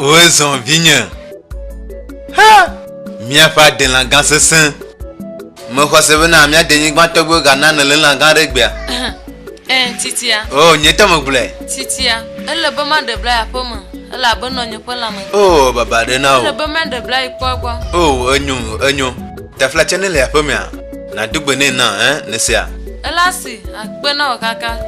Wozɔ vinye. Ha! Míaƒe adelã gã sesẽ. Mexɔ se bena mía denyigba tɔgbuiwo gana nèle lã gã aɖe egbea. Ẽ, titia. O, nye tɔ megblɔe. Titia, ele be maɖe bla yi aƒeme, elabe nɔnye ƒe lãme. O, baba ɖe na wò. Ele be maɖe bla yi kpɔ egbɔ. O, enyo, enyo. Taflatse ne le aƒemea, nàdo gbe nɛ nam, ẽ, nèsea? Ele asi akpe na wò kaka.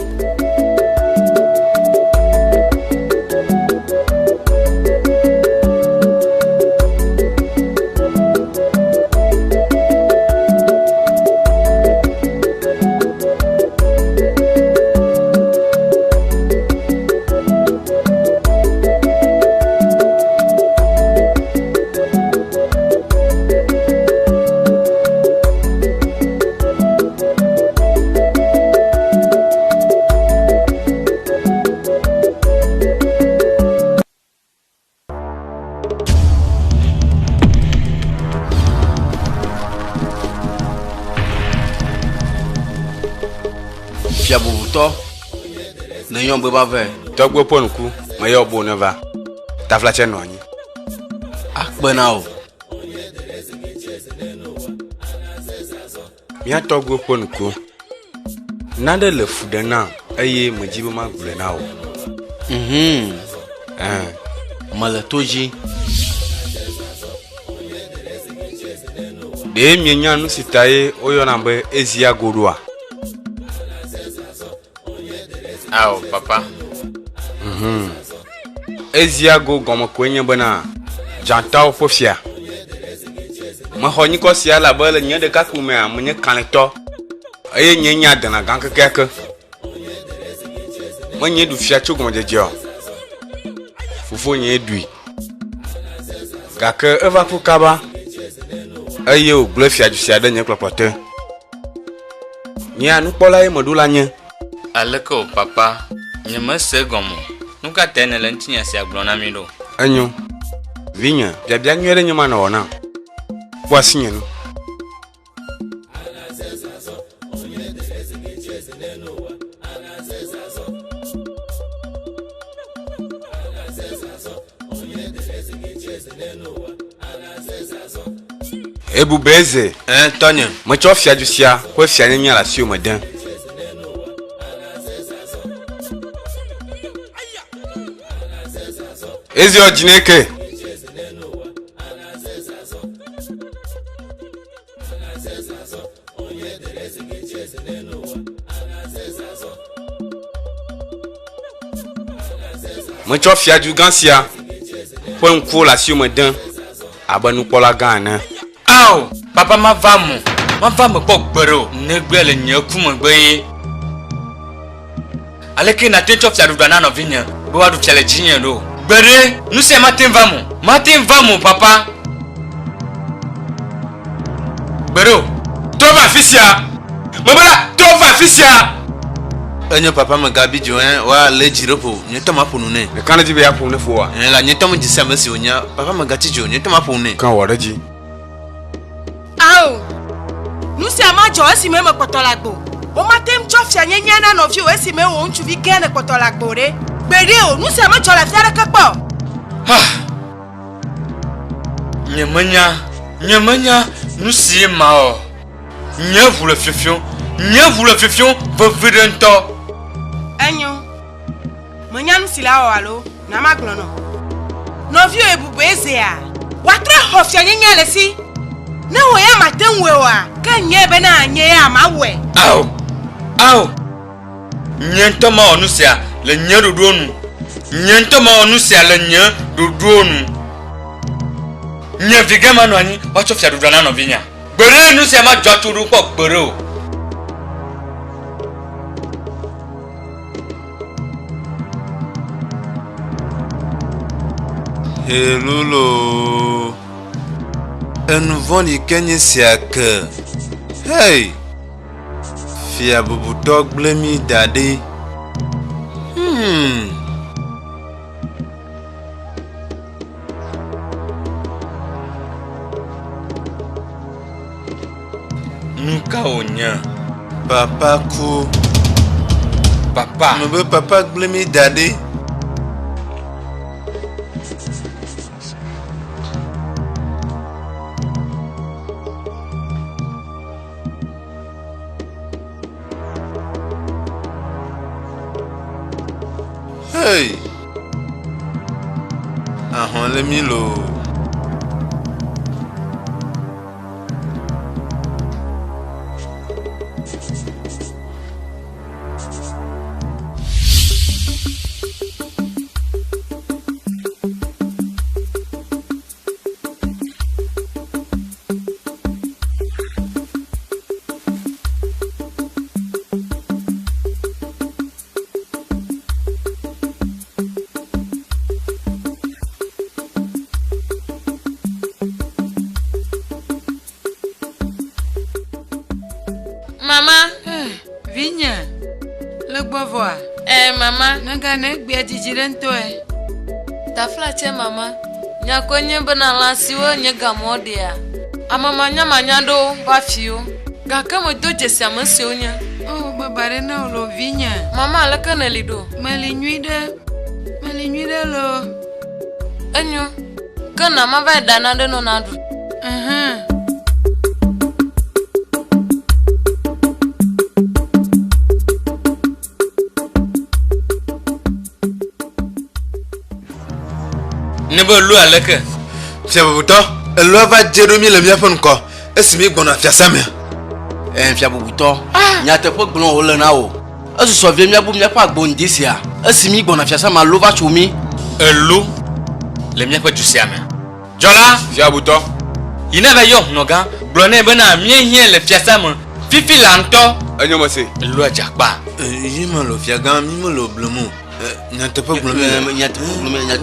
Fia bubutɔ, nèyɔm be mava. Tɔgbe ƒe ŋku, meyɔ bo neva. Taflatse nɔ anyi. Akpe na wò. Mía tɔgbuiwo ƒe ŋku. Nane le fu ɖem nam eye medi be magblɔe na wò. Mhm. Ɛ̃. Mele to dzi. Ɖe mienya nu si tae woyɔnam be Eziago ɖoa? Ao, papa. Mhm. Eziago gɔme koe nye bena dzatawo ƒe fia. Mexɔ nyikɔ sia elabe le nye ɖekakpui mea menye kalẽtɔ eye nye nya dena gã kekeake. Menye ɖu fia tso gɔmedzedzea o. Fofonye ɖui. Gake eva ku kaba eye wògblẽ fiadu sia ɖe nye kplɔkplɔ te. Nyea nukpɔla ye meɖo la nye. Aleke o papa, nyemese egɔme o. Nu ka tae nèle ŋutinya sia gblɔm na mí ɖo? Enyo, vinye, biabia nyui aɖe nye ma nèwɔ nam. Kpɔ asinye nu. Ebubeze. Ẽ, tɔnye. Metsɔ fiadu sia ƒe fianyenye le asiwò me dem. Eziɔ dzineke. Metsɔ fiadu gã sia ƒe ŋkuwo le asiwò me dem abe nukpɔla gã ene. Ao, papa mava eme o, mava eme kpɔ gbeɖe o, negbe le nye ku megbe ye. Aleke nàte ŋu tsɔ fiaɖuɖua na nɔvinye be woaɖu fia le dzinye ɖo? Gbeɖe, nu sia mate ŋu va eme o, mate ŋu va eme o, papa. Gbeɖe o. Trɔ va afi sia! Mebe la, trɔ va afi sia! Enyo papa megabi dzi o ẽ, woalé dzi ɖe ƒo, nye ŋutɔ maƒo nu nɛ. Mèka ɖe edzi be yeaƒo nu ne foa? Ẽ la, nye ŋutɔ medze si ame si wònyea. Papa megatsi dzi o, nye ŋutɔ maƒo nu nɛ. Ke wɔ ɖe edzi. Ao! Nu sia madzɔ esime mekpɔtɔ le agbe o. Womate ŋu tsɔ fianyenyea na nɔviwò esime wò ŋutsuvi gã nèkpɔtɔ le agbe o ɖe. Gbeɖe o, nu sia medzɔ le afi aɖeke kpɔ o. Ha! Nyemenya, nyemenya nu si mawɔ o. Nye ʋu le fiefiom, nye ʋu le fiefiom veviɖe ŋutɔ. Enyo. Mènya nu si la wɔ alo? Na magblɔ nɔ. Nɔviwò ebubue zea? Wòatrɔ axɔ fianyenyea le esi. Ne wò ya màte ŋu wɔe oa, ke nyae bena nye ya mawɔe. Ao! Ao! Nye ŋutɔ mawɔ nu sia le nye ɖoɖowo nu. Nye ŋutɔ mawɔ nu sia le nye ɖoɖowo nu. Nye vi gã manɔ anyi woatsɔ fiaɖuɖua na nɔvinyea. Gbeɖe nu sia madzɔ atso ɖo kpɔ gbeɖe o. Helolo. Enu vɔ̃ɖi ke nye sia ke. Hey! Fia bubutɔ gblẽ mí da ɖi. Hmm. Nu ka wònye? Papa ku. Papa. Mebe papa gblẽ mí da ɖi. Hey! Ahɔ̃ lé mí loo. Mama. Vinye, le gbɔ vɔa? Ɛɛ, mama. Nega ne egbea dzidzi ɖe ŋutɔe. Taflatse, mama. Nya koe nye bena lã siwo nye gamɔ ɖea, ame manyamanya ɖewo va fi wo. Gake medo dzesi ame siwo nye. O, baba ɖe na wò loo, vinye. Mama, aleke nèli ɖo? Meli nyuiɖe. Meli nyuiɖe loo. Enyo. Ke na mava yi ɖa nane nɔ naɖu. Ɛhɛn. Ne be elo aleke? Fia bubutɔ, eloa va dze ɖo mí le míaƒe ŋkɔ esi mígbɔna fiasã mea. Ɛ̃, fia bubutɔ, nyateƒe gblɔm wòle na wò. Esusɔ vie míabu míaƒe agbo ŋdi sia esi mígbɔna fiasã me alo va tso mí. Elo le míaƒe du sia mea? Dzɔla! Fia bubutɔ! Yi nava yɔ hunɔgã, gblɔ nɛ bena míehiãe le fiasã me fifi laa ŋutɔ. Enyo mese. Eloa dze akpa. Yi mele o, fiagã, mí mele o blem o. Nyateƒe gblɔm míele. Nyateƒe gblɔm míele.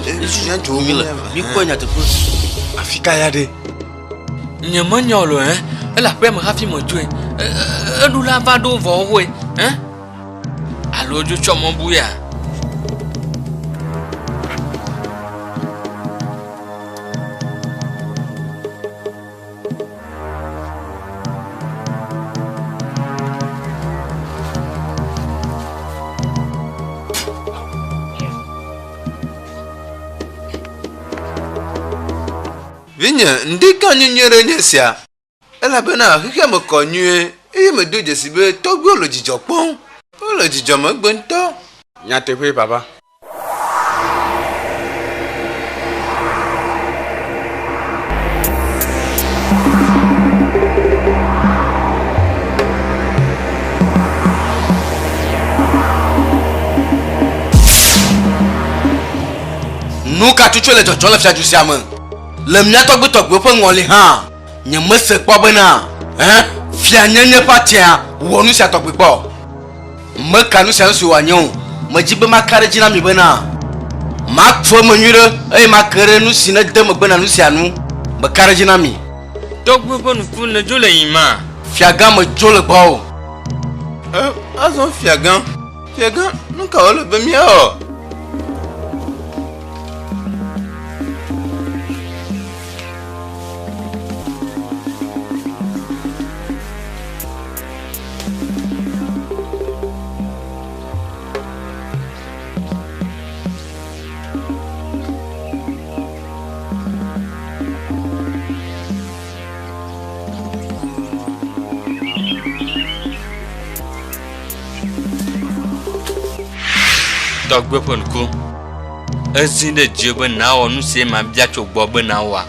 Nyateƒe míele. Míkpɔe nyateƒe. Afi ka ya ɖe? Nyemenya o lo, ɛ? Ele aƒea me hafi medzoe. Eɖula va ɖo vɔ xoxoe, ɛ? Alo dzo tsɔ mɔ bu ya? Vinye, ŋdi gã nyuinyui aɖe nye esia, elabena xexea me kɔ nyuie eye medo dzesi be tɔgbuiwo le dzidzɔ kpɔm. Wole dzidzɔ me egbe ŋutɔ. Nyateƒee, Papa. Nu ka tutu le dzɔdzɔm le fiadu sia me? Le mía tɔgbuitɔgbuiwo ƒe ŋɔli hã, nyemese kpɔ bena, ẽ, fianyenye ƒe atsyã wɔ nu sia tɔgbi kpɔ o. Meka nu sia nu si wòanye o. Medi be maka ɖe edzi na mi bena, matu eme nyuiɖe eye make ɖe nu si nede megbe na nu sia nu. Meka ɖe edzi na mi. Tɔgbui ƒe nuku nedzo le yiyima? Fiagã medzo le gbɔwò. Ẽ, azɔ fiagã, fiagã, nu ka wòle be míawɔ? Tɔgbe ƒe ŋku. Ezi ɖe dziwò be nàwɔ nu si mabia tso gbɔwò be nàwɔa?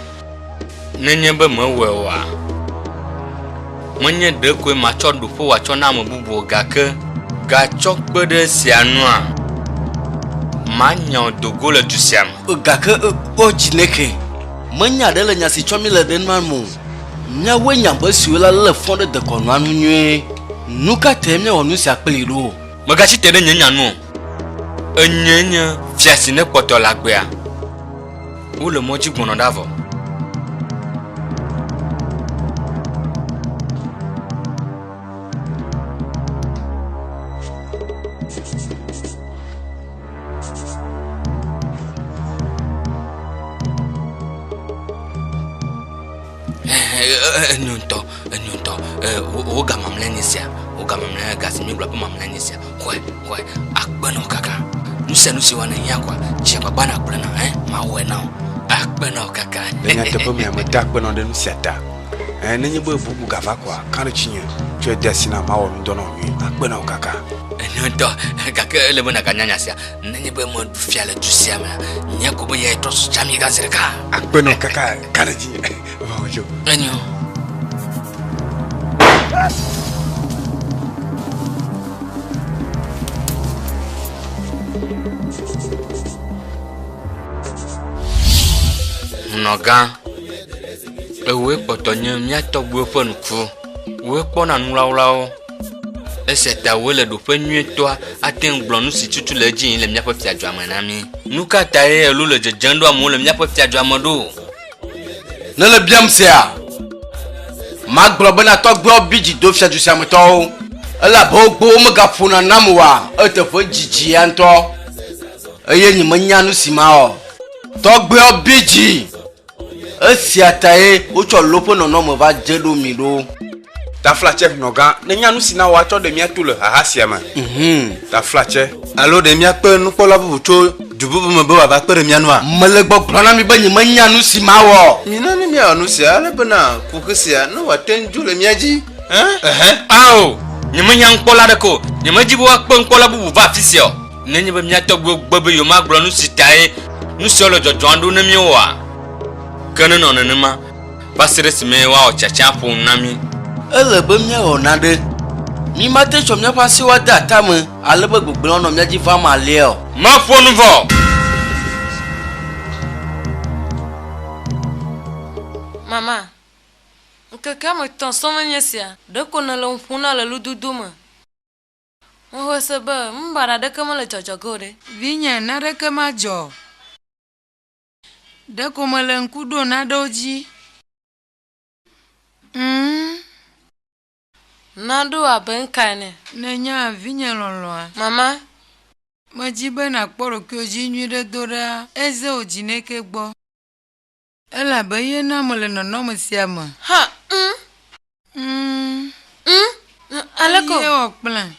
Nenye be mèwɔe oa, menye ɖekoe matsɔ ɖoƒe wòatsɔ na ame bubu o gake gatsɔ kpe ɖe esia nua, manya wò do go le du sia me. Gake o Chineke, menya ɖe le nya si tsɔm míele ɖe nua me o. Míawoe nye ame siwo la lé fɔ ɖe dekɔnua nu nyuie. Nu ka tae míawɔ nu sia kplii ɖo? Mègatsi te ɖe nye nya nu o. Enyee nye fia si nekpɔtɔ le agbea. Wole mɔ dzi gbɔna ɖa vɔ. Enyo ŋutɔ, enyo ŋutɔ. Wò ga mamlɛ nye sia, wò ga mamlɛ, ga si míegblɔ ƒe mamlɛ nye sia. Xɔe, xɔe, akpe nɔ kaka. Nu sia nu si wɔ nèhiã koa, dze agbagba nàgblɔe nam, ɛ, mawɔe na wò. Akpe nɔ kaka. Le nyateƒe mea, meda akpe nɔ ɖe nu sia ta. Ɛ, nenye be bubu gava koa, ka ɖe dzinye. Tsɔe de asi nam, mawɔ ŋudɔ na wò nyuie. Akpe na wò kaka. Enyo ŋutɔ, gake ele be nàganya nya sia. Nenye be meɖu fia le du sia mea, nye ko be yae trɔ zu Tsamiga zi ɖeka. Akpe na wò kaka, ka ɖe dzinye. Va wò dzo. Enyo. Nɔgã, ewòe kpɔtɔ nye mía tɔgbuiwo ƒe ŋku. Wòe kpɔna nuwlawlawo. Esia ta wòe le ɖoƒe nyuitɔa ate ŋu gblɔ nu si tutu le edzi yim le míaƒe fiadua me na mí. Nu ka tae elo le dzedzem ɖo amewo le míaƒe fiadua me ɖo? Ne le biam sea, magblɔ bena tɔgbuiawo bi dzi do fiadu sia me tɔwo, elabe wogbe womegaƒona nam oa, eteƒe dzidzia ŋutɔ, eye nyemenya nu si mawɔ. Tɔgbuiawo bi dzi. Esia tae wotsɔ lo ƒe nɔnɔme va dze ɖo mi ɖo. Taflatse, nɔgã, nènya nu si nawɔ atsɔ ɖe mía to le xaxa sia me? Taflatse. Alo ɖe míakpe nukpɔla bubu tso du bubu me be wòava kpe ɖe mía nua? Mele gbɔgblɔm na mi be nyemenya nu si mawɔ. Mina ne míawɔ nu sia ale bena kuxi sia ne wòate ŋu dzo le mía dzi. Ɛhɛ. Ao, nyemehiã nukpɔla aɖeke o. Nyemedi be woakpe nukpɔla bubu va afi sia o. Nenye be mía tɔgbuiwo gbe be yewomagblɔ nu si tae nu siawo le dzɔdzɔm ɖo na mí oa, ke nenɔ nenema va se ɖe esime woawɔ tiatia aƒo nu na mí. Ele be míawɔ nane. Mímate ŋu atsɔ míaƒe asiwo ade ata me ale be gbegblẽ nanɔ mía dzi vam alea o. Meƒo nu vɔ! Mama, ŋkeke ame etɔ̃ sɔŋ enye esia, ɖeko nèle nu ƒom na le ludodo me. Mexɔe se be nu baɖa aɖeke mele dzɔdzɔ ge o ɖe. Vinye, naneke madzɔ o. Ɖeko mele ŋku ɖom nanewo dzi. Ŋ. Naɖo abe nuka ene? Nènya, vinye lɔlɔ̃a. Mama. Medi be nàkpɔ ɖokuiwò dzi nyuiɖe do ɖa. Eze wò dzi neke gbɔ. Elabe ye na mele nɔnɔme sia me. Ha, ŋ. Ŋ. Ŋ, aleke o? Eye wɔ kplẽ.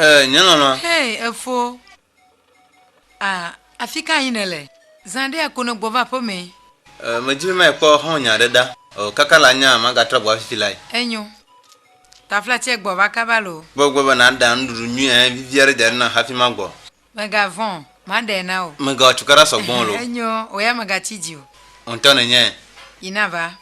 Ee, nye lɔlɔ̃a. Hei, efo. A, afi ka yi nèle? Zã ɖea ko nègbɔ va aƒemee. E, medi be mayi kpɔ xɔ̃wònye aɖe ɖa. O, kaka la nyaa, magatrɔ gbɔ fifi lae. Enyo. Taflatse gbɔ va kaba loo. Gbɔgbɔ be nàɖa nuɖuɖu nyui hẽ vivi aɖe da ɖi nam hafi magbɔ. Mègavɔ̃ o, maɖee na wò. Mègawɔ cukaɖa sɔgbɔ o loo. Enyo, wò ya mègatsi dzi o. Wò ŋutɔ nènyae. Yi nava.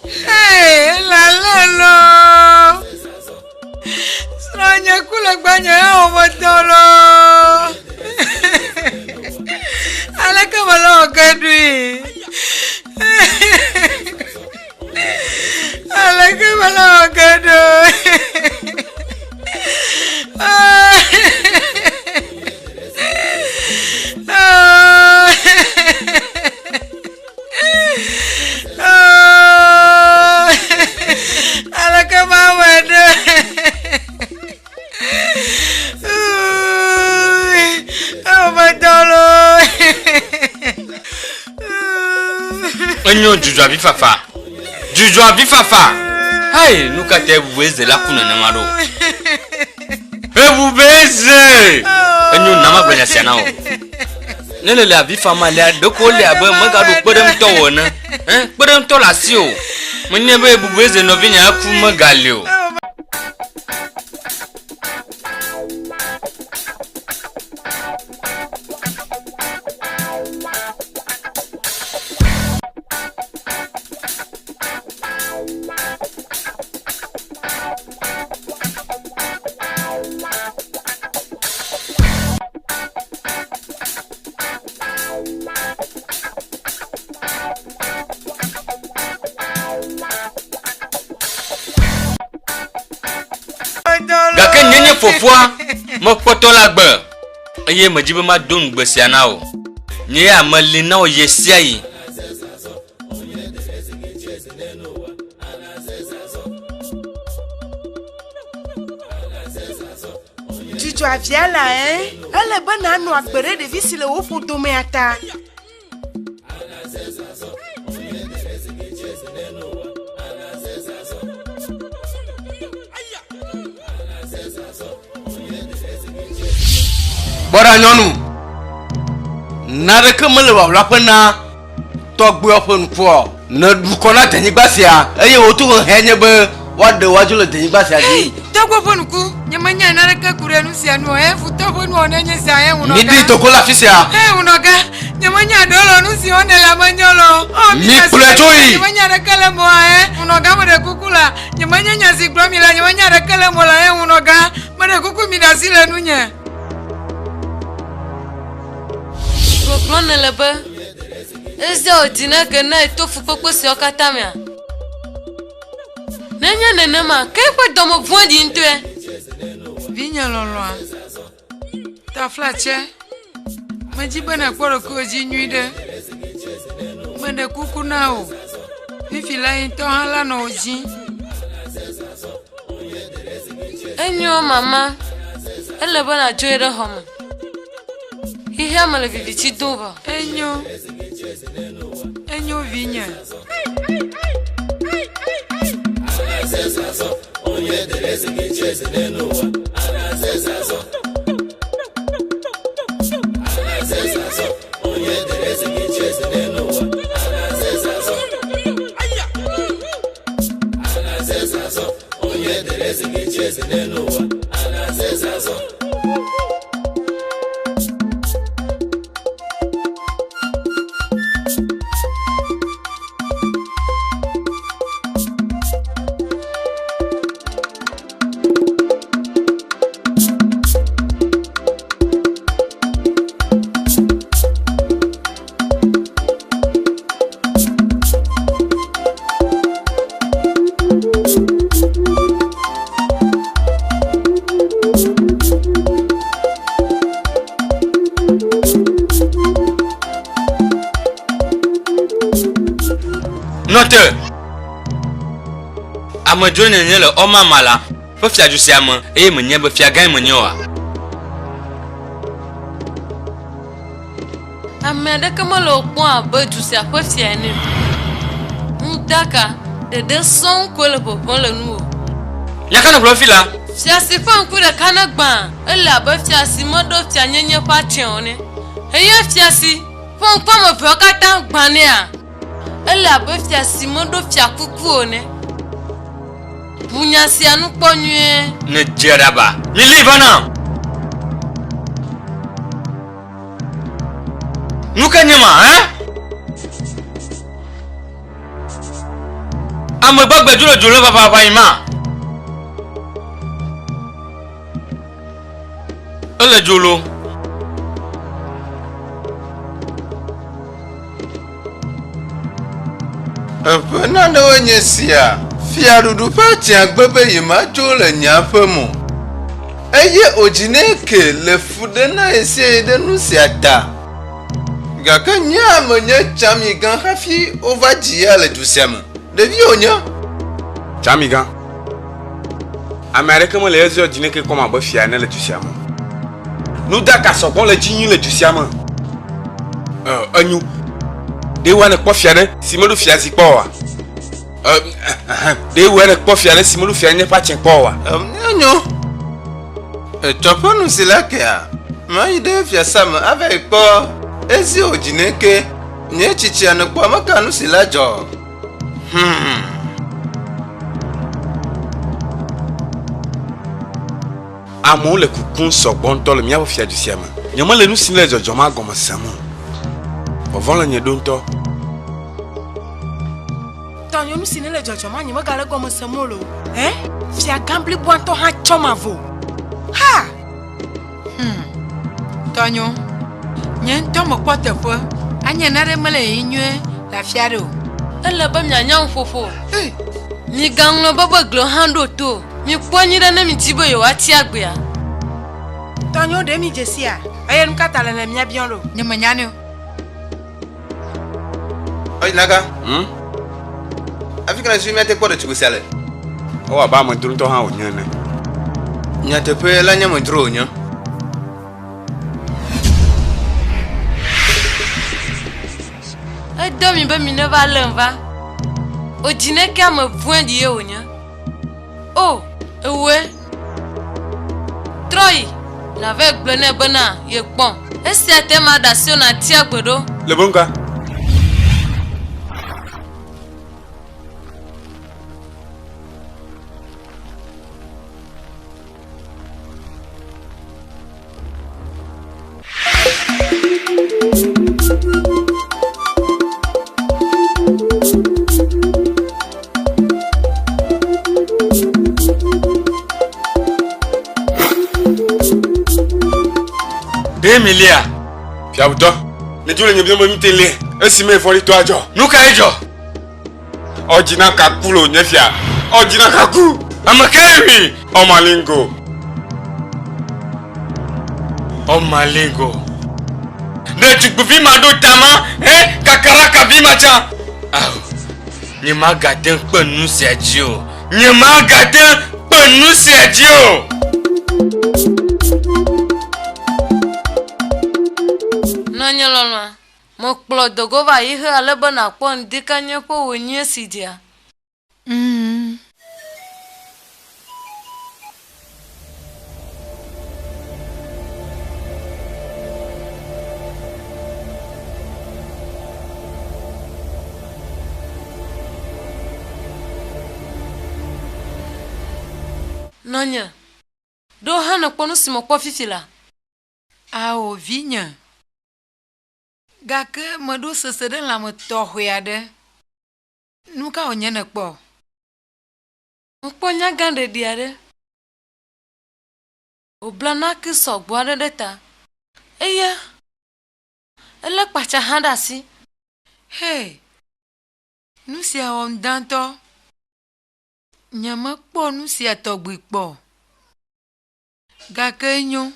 Hey, elale loo. Srɔ̃nye ku le gbɔnye ewɔ metɔ loo. Aleke mele wɔ ge ɖoe? Aleke mele wɔ ge ɖoe? Aleke mawɔe ɖo? Ewɔ loo. Enyo dzudzɔ avifafa. Dzudzɔ avifafa. Hei, nu ka tae Ebubeze la ku nenema ɖo? Ebubeze! Enyo na magblɔ nya sia na wò. Ne le le avi fam alea, ɖeko wole abe megaɖo kpeɖeŋutɔ wò ene. Ẽ, kpeɖeŋutɔ le asiwò. Menye be Ebubeze nɔvinye aku megali o. fofoa, mekpɔtɔ le agbe eye medi be mado ŋugbe sia na wò. Nye ya meli na wò ɣesiaɣi. Dzidzɔ avia la ɛ? Ele be nànɔ agbe ɖe ɖevi si le wò ƒodomea ta. Kpɔ ɖa nyɔnu, naneke mele wòawlaƒe na tɔgbuiawo ƒe ŋkua o. Nèɖu kɔ na denyigba sia, eye wò tohehe nye be woaɖe wò adzo le denyigba sia dzi. Tɔgbuiwo ƒe ŋku, nyemenya naneke ku ɖe nu sia nu o. Hẽ, futɔ ƒe nuwɔnae nye sia, hẽ, ŋunɔgã. Miɖi toko le afi sia. Hẽ, ŋunɔgã, nyemenya ɖewo le o, nu siwo nèle ame nyɔ le o. O, mi Mikplɔe tso yi. Nyemenya ɖeke le eme o, hẽ, ŋunɔgã, meɖe kuku la, nyemenya nya si gblɔm mi le, nyemenya ɖeke le eme o la, hẽ, ŋunɔgã, meɖe kuku miɖe asi le nunye. Gbɔgblɔ nèle be, Ezia wòdi na ge na yeto fukpekpe siawo katã mea? Nenye nenema, ke eƒe dɔme vɔ̃ɖi ŋutɔe. Vinye lɔlɔ̃a, taflatse, medi be nàkpɔ ɖokuiwò dzi nyuiɖe. Meɖe kuku na wò, fifi la ye ŋutɔ hã la nɔ wò dzi. Enyo, mama. Ele be nàdzo yi ɖe xɔme. Xexea me le viviti dom vɔ. Enyo. Enyo vinye. Nɔ te! Amedzro nènye le Omamala ƒe fiadu sia me eye mènya be fiagãe menye oa? Ame aɖeke mele wò kpɔm abe du sia ƒe fia ene o. Ŋdaka ɖeɖe sɔŋ koe le ʋeʋẽm le nuwò. Nya ka nègblɔ fi la? Fia si ƒe ŋku ɖeka negbã, ele abe fia si meɖo fianyenye ƒe atsyɔ̃ o ene. Eye fia si ƒe ŋku ame eveawo katã gbã nɛa, ele abe fia si meɖo fiakuku o ene. Bu nya sia ŋu kpɔ nyuie. Nèdze aɖaba. Milée va nam! Nu ka nye ma, hã? Ame gbagbe dzo le dzo le ʋaʋaʋã yi ma. Ele dzo lo. Eƒe nanewoe nye sia. Fiaɖuɖu ƒe atsyã gbe be yemadzo le nye aƒe me o, eye wòdzinɛ ke le fu ɖem na ɣesiaɣi ɖe nu sia ta. Gake nye ame nye tsamigã hafi wova dzi ya le du sia me. Ɖevi wònye. Tsamigã. Ame aɖeke mele Israel dzi neke kpɔm abe fia ene le du sia me o. Nudaka sɔgbɔ le edzi nyuie le du sia me. Ɛ, enyo. Ɖe wòa nèkpɔ fia ɖe si meɖo fiazi kpɔ oa? Ɛ, ɛhɛn. Ɖe wòa nèkpɔ fia ɖe si meɖo fianyenye ƒe atsyẽ kpɔ oa? Enyo. Etsɔ ƒe nu si la kea, mayi ɖe fiasã me ava yi kpɔ esi wòdzi neke. Nye tsitsia nèkpɔ ame ka nu si la dzɔ? Hmm. Amewo le kukum sɔgbɔ ŋutɔ le míaƒe fiadu sia me. Nyemele nu si le dzɔdzɔma gɔme sem o. Vɔvɔ̃ le nye ɖo ŋutɔ. Tɔnye, nu si nele dzɔdzɔma nyemegale egɔme sem o loo. Ẽ, fiagã bliboa ŋutɔ hã tsɔm avo. Ha! Hmm. Tɔnyo, nye ŋutɔ mekpɔ teƒe anye naɖe mele yiyim nyuie le afi aɖe o. Ele be mianya nuƒoƒo. Migaŋlɔ be be gliwo hã ɖo to o. Mikpɔ nyuiɖe ne midi be yewoatsi agbea. Srɔ̃nyewo ɖe mi dze sia? Eye nu ka ta le le mía biɔm ɖo? Nye menya nɛ o. Ɔyinaka. Afi ka nèsusu míate kpɔ ɖetugbi sia le? Ewɔ abe amedzro ŋutɔ hã wònye ene. Nyateƒe la nye amedzro wònye. Edo mi be mi neva lém va. Odzineke ame vɔ̃ɖi ye wònye. O, ewɔe. Trɔ yi, nàvae gblɔe nɛ bena yekpɔm. Esia tae maɖe asiwò nàti agbe ɖo. Le be nuka? Ɖe mi lia? Fiabutɔ, ne dzo le nye biam be mi te lie, esime vɔ̃ɖitɔ adzɔ. Nu kae dzɔ? Ɔdzina kaku le wònye fia. Ɔdzina kaku. Ame kae wui? Ɔmalingo. Ɔmalingo. Ɖetugbivi ma ɖo ta ma, he kakaraka vi ma tsã. Ao, nye magate ŋu kpe nu sia dzi o. Nye magate ŋu kpe nu sia dzi o. Nɔnye lɔlɔ̃a, Mekplɔ dogo va yixe ale be nàkpɔ ŋdi kanye ƒe wònyie si dzea. Ŋ. Nɔnye, ɖe wò hã nèkpɔ nu si mekpɔ fifi laa? Ao, vinye. Gake meɖo sese ɖe lãme tɔxɛ aɖe. Nu ka wònye nèkpɔ? Mekpɔ nyagã ɖeɖi aɖe. Wòbla nake sɔgbɔ aɖe ɖe ta eye elé kpatsa hã ɖe asi. Hee! Nu sia wɔ ŋda ŋutɔ. Nyemekpɔ nu sia tɔgbi kpɔ o. Gake enyo.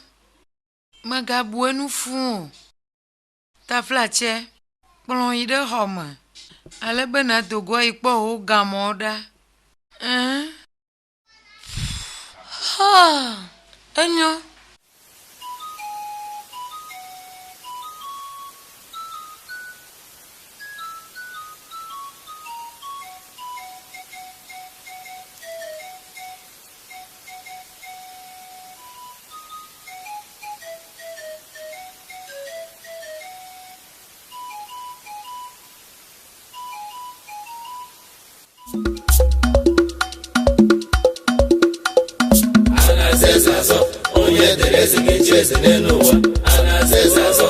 Mègabu enu fũu o. Taflatse, kplɔ yi ɖe xɔ me ale be nàdo go ayi kpɔ wò gamɔwo ɖa. Ẽ? Haa, enyo. Onye dere eze ga-echi eze n'elu ụwa. A na-aza eze azọ.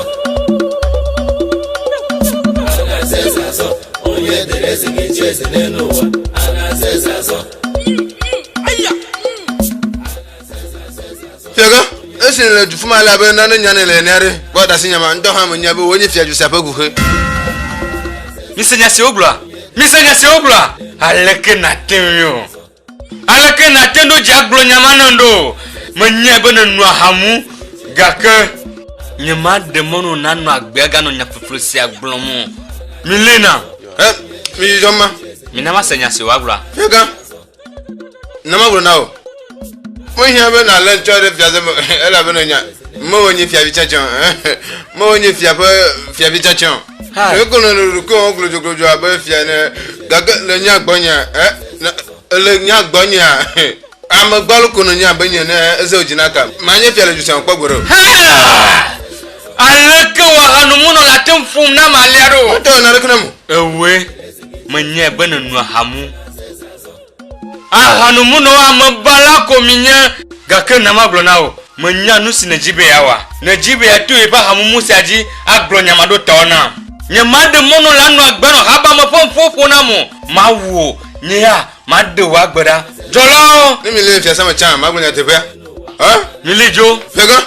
A na-aza eze azọ. Onye dere eze ga-echi eze n'elu ụwa. A na-aza eze azọ. Fiagã, esi nèle du ƒum ale abe nane nya nèle ene aɖe, kpɔ ɖe asi nya ma ŋutɔ hã menya be wòe nye fiadu sia ƒe ʋuxe. Mise nya si wogblɔa? Mise nya si wogblɔa? Aleke nàte ŋui o? Aleke nàte ŋu ɖo dzi agblɔ nya ma nam ɖo? Menyae be nèno aha mu, gake nyemaɖe mɔ na wò nànɔ agbe aganɔ nya ƒuƒlu sia gblɔm o. Milée nam. Ɛ, midzudzɔ ma. Mina mase nya si wòagblɔa. Fiagã, Na magblɔ na wò. Mehiã be nàlé ŋutsu aɖe fiase me elabena nya mewɔ nye fiavi tsɛtsɛ o. Mewɔ nye fia ƒe fiavi tsɛtsɛ o. Ɖeko nɔ ɖokuiwò glodzoglodzo abe fia ene gake le nya gbɔnyea, le nya gbɔnyea, ame gbɔlo ko nènye abe nye ene eze wò dzi naka. Manye fia le du sia me kpɔ gbeɖe o. Aleke wò ahanomunɔ le ate ŋu ƒom nam alea ɖo? Mete wɔ naneke nam o. Ewòe, menyae be nèno aha mu. Ahanomunɔwo amebala ko minye. Gake na magblɔ na wò, menya nu si nèdi be yeawɔa? Nèdi be yeato yeƒe ahamumu sia dzi agblɔ nya maɖotawo nam. Nyemaɖe mɔ nɔ la nɔ agbe nɔ habame ƒe nuƒoƒo nam o. Mawu wò, nye ya maɖe wò agbe ɖa. Dzɔlawo! Ne milé fiasã me tsã, magblɔ nyateƒea. Hã? Milé dzo. Fiagã!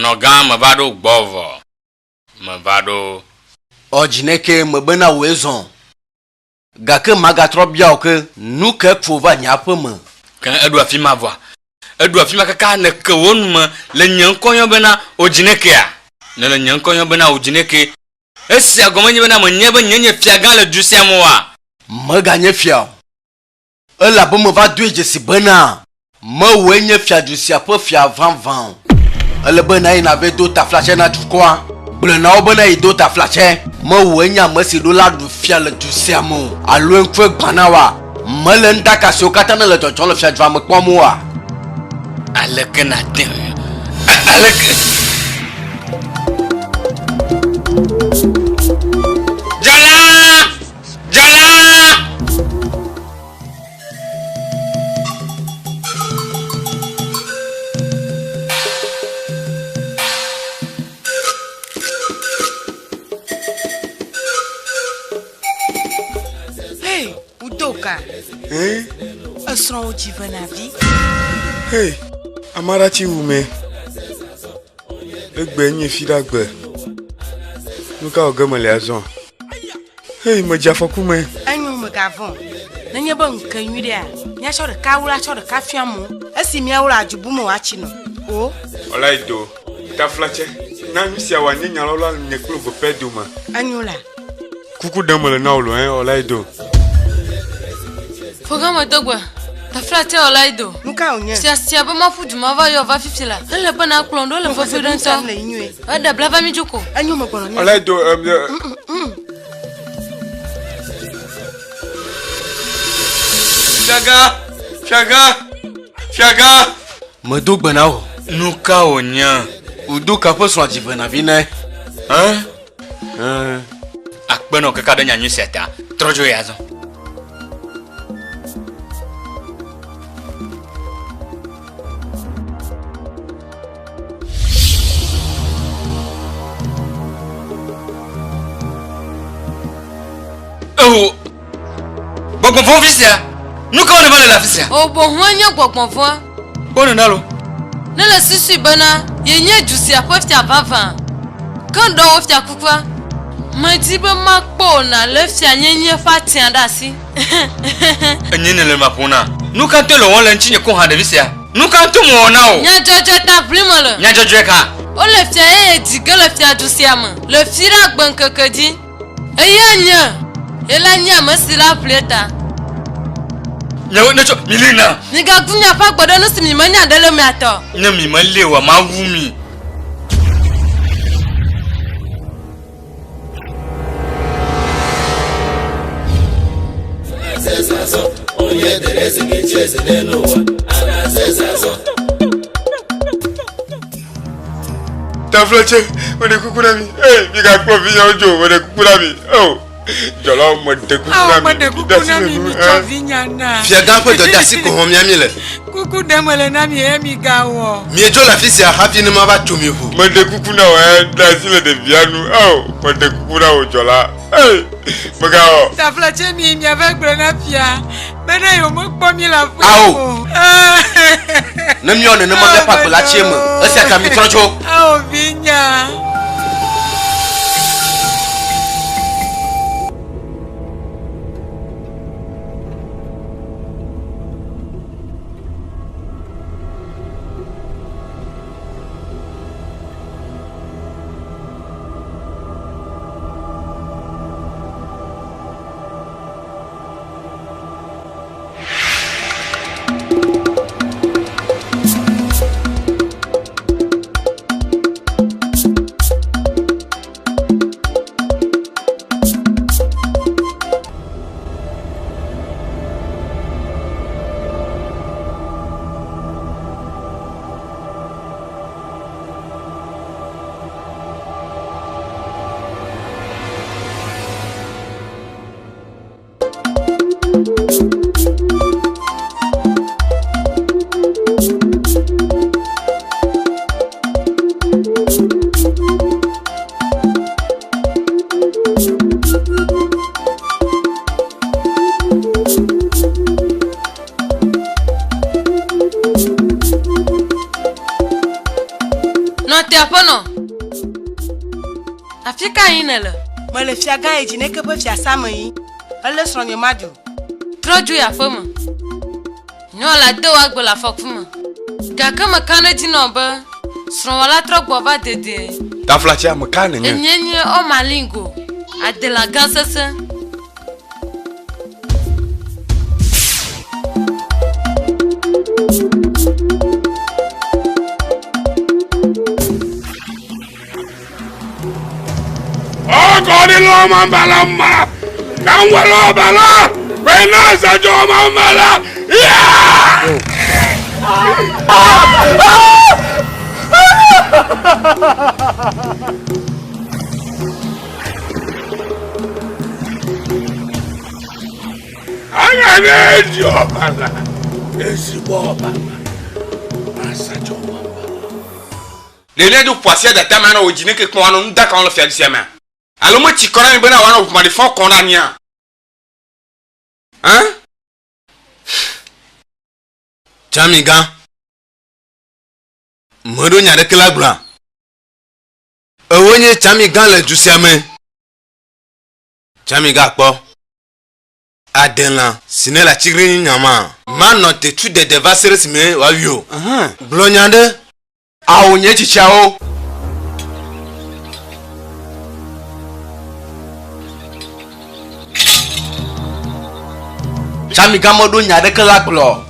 Nɔgã meva ɖo gbɔ vɔ. Meva ɖo. Ɔdzineke mebena wòe zɔ. Gake magatrɔ bia wò ke, nu kae kpo va nye aƒe me? Ke eɖo afi ma vɔa, eɖo afi ma kaka nèke wò nu me le nye ŋkɔ yɔm bena Odzinekea? Nèle nye ŋkɔ yɔm bena Odzineke. Esia gɔme nye bena menyae be nyee nye fiagã le du sia me oa? Mèganye fia o, elabe meva doe dzesi bena mewòe nye fiadu sia ƒe fia vavã o. Ele be nàyi nàvɛ do taflatse na dukɔa. Gblɔe na wo be ne yi do taflatse, mewòe nye ame si ɖo la ɖu fia le du sia me o, alo ŋkue gbã na woa? Mèle nuɖaka siwo katã nèle dzɔdzɔm le fiadua me kpɔm oa? Aleke nàte ŋu? Aleke? Dzɔla! Dzɔla! Hey, Udoka. Eh? Esrɔ̃wò dzi ve na vi. Hey, ame aɖe tsi wu me. Egbe nye fi ɖe agbe. Nu ka wɔ ge mele azɔ? Hey, medze afɔku me. Enyo, mègavɔ̃ o. Nenye be ŋu ke nyui ɖea, míatsɔ ɖeka wla atsɔ ɖeka fia amewo. Esi míawla adzu bu me wòatsi nɔ. O. Olaido, taflatse, na nu sia wòanye nyalɔlɔa le nye kple wò pɛ dome. Enyo la. Kuku ɖem mele na wò lo, ẽ, Olaido. Ƒe gã me do gbe. Taflatse Olaido. Nu ka wònye? Sia sia be maƒu du mava yɔ va fifi la, ele be nàkplɔm ɖo le vevi ɖe ŋutɔ. Eɖe bla va mí dzo ko. Enyo megbɔnɔ mía. Olaido, em, Fiagã! Fiagã! Fiagã! Medo gbe na wò. Nu ka wònye? Udoka ƒe srɔ̃ dzi ve na vi nɛ. Ẽ? Ẽ. Akpe nɔ kaka ɖe nyanyui sia ta. Trɔ dzo yi azɔ. Ewo, gbɔgbɔ vɔ̃ fi sia. Nu ka wɔm nèva le le afi sia? O boŋue nye gbɔgbɔ vɔ̃a. Kpɔ nena lo. Ne le susui bena yenye du sia ƒe fia vavã, ke ɖɔ wò fiakukua. Medi be makpɔ wò nàlé fianyenye ƒe atsyã ɖe asi. Enye nèle ma ƒom na. Nu ka ŋutɔe le wɔwɔm le ŋutinye ko hã, ɖevi sia? Nu ka ŋutɔ mewɔ na wò? Nya dzɔdzɔe ta ʋlim mele. Nya dzɔdzɔe ka? Wole fia yeye di ge le fiadu sia me le Fiɖagbe ŋkeke dzi. Eya nye, ye la nye ame si la ʋli eta. Nyewo netsɔ mi li na. Migagu miaƒe agbe ɖe nu si mi menya ɖe le mea tɔ. Ne mi melé oa, mawu mi. Onye dere eze ga-echi eze n'elu ụwa a na-aza eze azọ. Taflatse, meɖe kuku na mi. Ee, migakplɔ vinyewo dzo o, meɖe kuku na mi. O, dzɔlawo, meɖe kuku na Ao, mi. meɖe kuku na mi, mitsɔ vinya na. Fiagã ƒe dɔdeasi ko xɔm mía míele. Kuku ɖem mele na mi eye migawɔ. Miedzo le afi sia hafi ne mava tso mi ʋu. Meɖe kuku na wò, ẽ, ɖe asi le ɖevia nu. Ao, meɖe kuku na wò, dzɔla. Ee, megawɔ. Taflatse mi miava gblɔe na fia be ne yewomekpɔ mi le aƒea Ao! me o. Ne míewɔ nenema míaƒe agbe la tsi eme. Esia ta mitrɔ dzo. Ao, vinya. Nɔ te aƒenɔ. Aƒenɔ, afi ka yim nèle? Mele fiagã Edzineke ƒe fiasã me yim. Elé srɔ̃nye Madu. Trɔ dzo yi aƒeme. Nyɔnua la de wò agbe le afɔku me. Gake meka ɖe edzi nɔ be srɔ̃wò la trɔ gbɔ va dedie. Taflatse, ame ka nènye? Enye nye Omalingo, adela gã sesẽ. Oge ọ dịla ọma mbala mma ka m were ọbara wee na-azaja ọma mbala ya. Aga na-eji ọbara ezigbo ọbara na-asacha ọma mbala. Ɖe míadzo ƒu asi ada tame anɔ wò dzi ne ke kpɔm anɔ nu da kam le fiadu sia mea? Alo metsi kɔ na mi bena wòanɔ ʋumaɖifɔ kɔm ɖe anyia? Hã? Tsamigã, meɖo nya ɖeke la gblɔa? Ewo nye tsamigã le du sia me. Tsamigã kpɔ adelã si ne le atiglinyi nyamaa. Manɔ te tu dede va se ɖe esime wòawui o. Gblɔ nya ɖe. Ao, nye tsitsiawo. Tsamigã meɖo nya aɖeke la gblɔ o.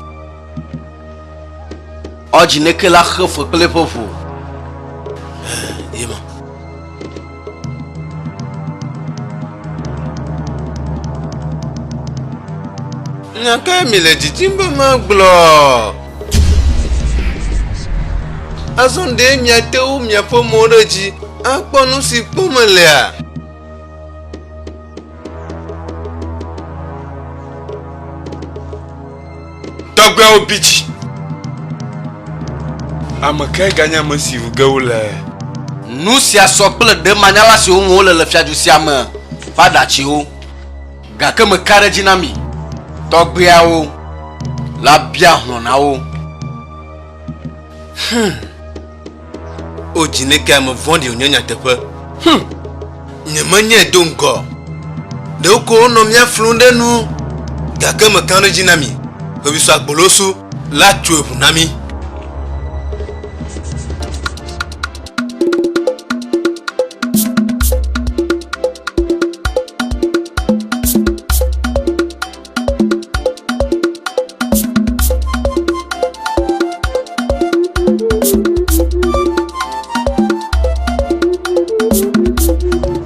Ɔdzineke la xe fe kple eƒe ʋu. Ye ma. Nya kae mi le didim be magblɔ? Azɔ ɖe miate ŋu miaƒe mo ɖe dzi akpɔ nu si kpɔm melea? Tɔgbuiawo bi dzi. Ame kae ganye ame si ŋu ge wole? Nu sia sɔ kple ɖemanyala siwo ŋu wole le fiadu sia me ƒe aɖatsiwo. Gake meka ɖe edzi na mi, tɔgbuiawo la bia hlɔ̃ na wo. Hum. O dzineke ame vɔ̃ɖi wònye nyateƒe. Hum. Nyemenyae do ŋgɔ. Ɖeko wonɔ mía flum ɖe nu. Gake meka ɖe edzi na mi, Ʋeʋĩsɔ Agbolosu la tso eŋu na mí.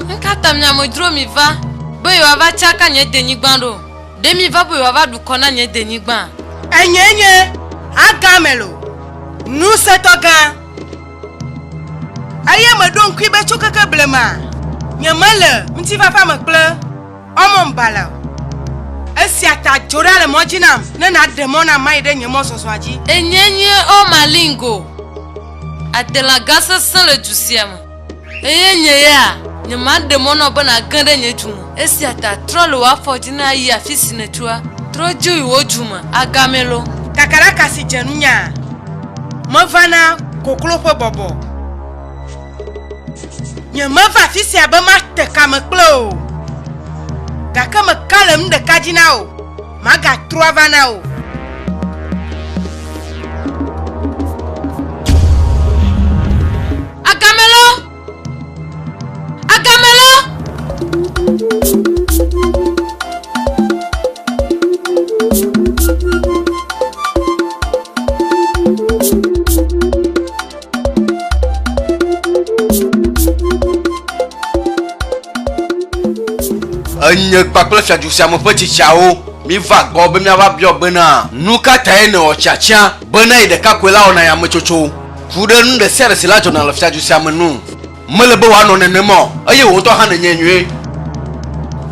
Nukata mi amedzro mi va be yewoava tsaka nye denyigba ɖo? Ɖe mi va be yewoava ɖu kɔ na nye denyigba? Enyee nye Agamelo, ŋusẽtɔ gã. Eye meɖo ŋkui be tso keke blema nyemele ŋutifafa me kple Omombala o. Esia ta dzo ɖa le mɔ dzi nam ne nàɖe mɔ nam mayi ɖe nye mɔzɔzɔa dzi. Enye nye Omalingo, adelã gã sesẽ le du sia me. Eye nye ya, nyemaɖe mɔ na wò be nàge ɖe nye du me. Esia ta trɔ le wò afɔ dzi ne ayi afi si nètsoa. Trɔ dzo yi wò du me, Agamelo. Kakaraka si dze nunya mevana koklo ƒe bɔbɔ. Nyemeva afi sia be mate kame kple wò o, gake meka le nu ɖeka dzi na wò, magatrɔ ava na wò. Agamelo! Agamelo! Enye kpakple fiadu sia me ƒe tsitsiawo míva gbɔ be míava biɔ bena, Nu ka tae nèwɔ tiatia bena yi ɖeka koe la wɔna nyametsotso ku ɖe nu ɖe sia ɖe si la dzɔna le fiadu sia me ŋu? Mele be wòanɔ nenema o, eye wò ŋutɔ hã nènyae nyuie.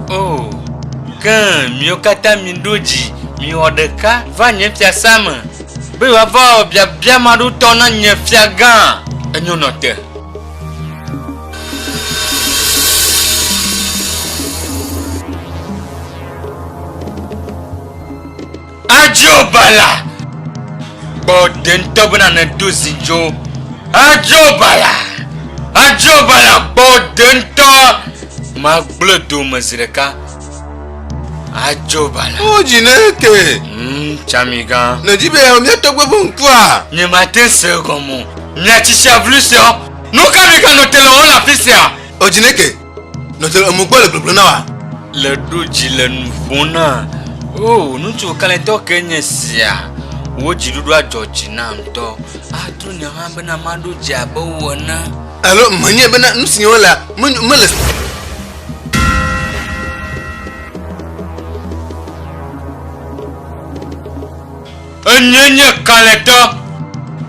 O, ke miwo katã miɖo dzi, miwɔ ɖeka va nye fiasã me, be yewoava wɔ biabia maɖotɔ na nye fiagã. Enyo nɔ te. Adzo bala! Gbɔ de ŋutɔ bena nèdo zi dzo. Adzo bala! Adzobala gbɔ de ŋutɔ. Magblẽ dome zi ɖeka. Adzobala. O Dzineke. Tsamigã. Nèdi be yeawɔ mía tɔgbe ƒe ŋkua? Nyemate se egɔme o. Mia tsitsia vlu sia. Nu ka miganɔ te le wɔm le afi sia? O Dzineke, nɔ te le emo gbɔ le gblegblẽ na wa. Le ɖo dzi le nu ƒom na. O, ŋutsu kalẽtɔ ke nye sia. Wò dziɖuɖu adzɔ dzi nam ŋutɔ. Atro nye hã bena maɖo dzi abe wò ene. Alo menye bena nu si wolea mele. Enye nye kalẽtɔ.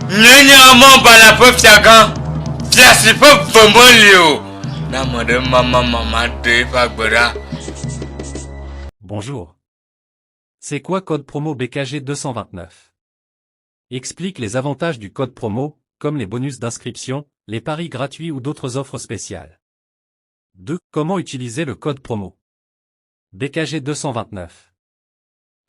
Nye nye Amɔbala ƒe fiagã. Fia si ƒe ve meli o. Ne ame ɖe mamamama ɖe eƒe agbe ɖa. Bonjour. C'est quoi code promo BKG 229? Explique les avantages du code promo, comme les bonus d'inscription, les paris gratuits ou d'autres offres spéciales. 2. Comment utiliser le code promo BKG 229.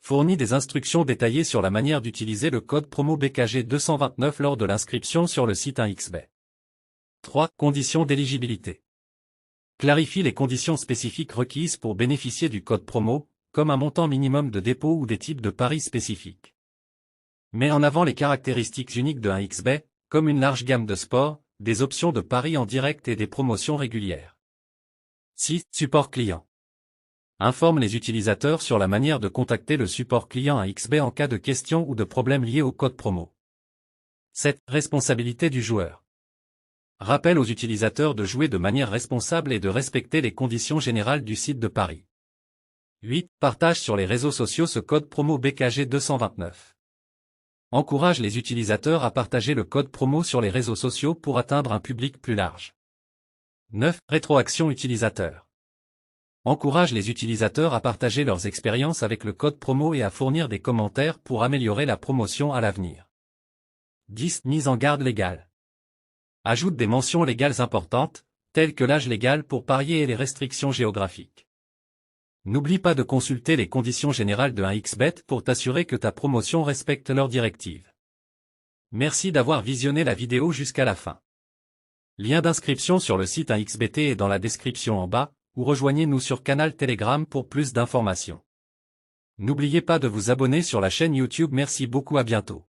Fournit des instructions détaillées sur la manière d'utiliser le code promo BKG 229 lors de l'inscription sur le site 1xBet. 3. Conditions d'éligibilité. Clarifie les conditions spécifiques requises pour bénéficier du code promo, comme un montant minimum de dépôt ou des types de paris spécifiques. Met en avant les caractéristiques uniques de 1xBet, comme une large gamme de sports, des options de paris en direct et des promotions régulières. 6. Support client. Informe les utilisateurs sur la manière de contacter le support client 1xBet en cas de questions ou de problèmes liés au code promo. 7. Responsabilité du joueur. Rappelle aux utilisateurs de jouer de manière responsable et de respecter les conditions générales du site de paris. 8. Partage sur les réseaux sociaux ce code promo BKG 229. Encourage les utilisateurs à partager le code promo sur les réseaux sociaux pour atteindre un public plus large. 9. Rétroaction utilisateur. Encourage les utilisateurs à partager leurs expériences avec le code promo et à fournir des commentaires pour améliorer la promotion à l'avenir. 10. Mise en garde légale. Ajoute des mentions légales importantes, telles que l'âge légal pour parier et les restrictions géographiques. N'oublie pas de consulter les conditions générales de 1xBet pour t'assurer que ta promotion respecte leurs directives. Merci d'avoir visionné la vidéo jusqu'à la fin. Lien d'inscription sur le site 1xBT est dans la description en bas, ou rejoignez-nous sur canal Telegram pour plus d'informations. N'oubliez pas de vous abonner sur la chaîne YouTube. Merci beaucoup, à bientôt.